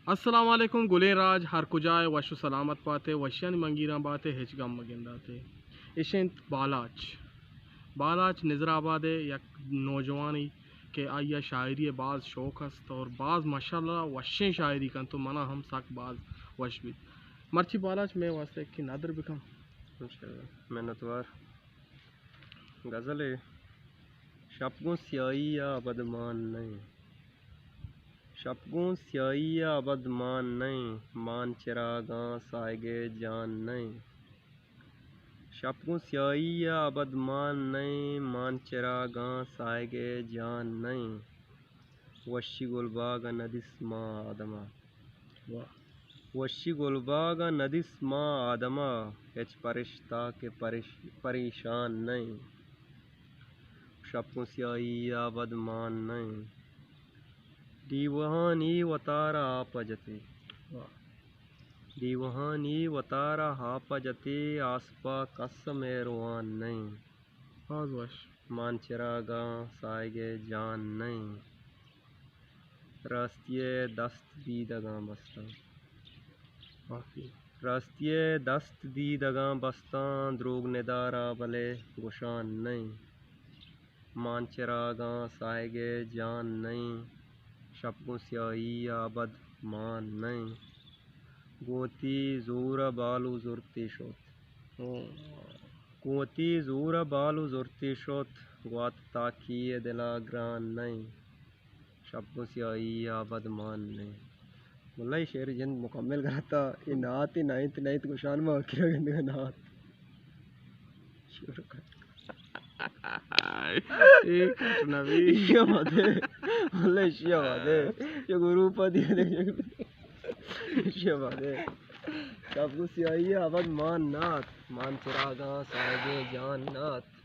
السلام علیکم گلیں راج، ہر کجائے وش و سلامت باتے، وشیانی منگیراں باتے، ہچ گم مگنداتے۔ اش انت بالاچ۔ بالاچ نظر آباد ءِ یک نوجوانی کہ آئی ءَ شاعری ءِ باز شوق است اور باز ماشاءاللہ وشیں شاعری کنت و منا ہم سک باز وش بیت۔ مرچی بالاچ مئے واسطہ یکے ندر بکن۔ منتوار۔ غزلے۔ شپ گوں سیاہی ءَ ابد مان نئیں۔ شپ گوں سیاہی ءَ ابد مان نئیں، مان چراگاں ساہگ ءِ جان نئیں۔ شپ گوں سیاہی ءَ ابد مان نئیں، مان چراگاں ساہگ ءِ جان نئیں۔ وشی گلباگ ءَ ندیست ماں آدم ءَ۔ واہ۔ وشی گلباگ ءَ ندیست ماں آدم ءَ، ہچ پرشتہ کہ پریش-، پریشان نئیں۔ شپ گوں سیاہی ءَ ابد مان نئیں۔ دیوہانی وتارا آپ ءَ جتے۔ واہ۔ دیوہانی وتارا آپ ءَ جتے، آسپا کس مہروان نئیں۔ باز وش۔ مان چراگاں ساہگ ءِ جان نئیں۔ راستی ءِ دست دیدگاں بستاں۔ واقعی۔ راستی ءِ دست دیدگاں بستاں، دروگ ندارا بلے گشان نئیں۔ مان چراگاں ساہگ ءِ جان نئیں، شپ گوں سیاہی ءَ ابد مان نئیں۔ گوں وتی زور ءَ بالو زرتے شت۔ او۔ گوں وتی زور ءَ بالو زرتے شت، گوات تاکی ءِ دل ءَ گران نئیں۔ شپ گوں سیاہی ءَ ابد مان نئیں۔ ملا، اے شعر جند مکمل کرتا، اے نعت، اے نائنت، نائنت گوشان ما آخر گندگا نعت۔ شروع کر۔ اے کٹ نہ بی۔ ایشی ءَ مدے۔ ملا، ایشی ءَ مدے۔ یہ گروپ ءَ دیے دے۔ ایشی ءَ مدے۔ شپ گوں سیاہی ءَ ابد مان نات، مان چراگاں ساہگ ءِ جان نات۔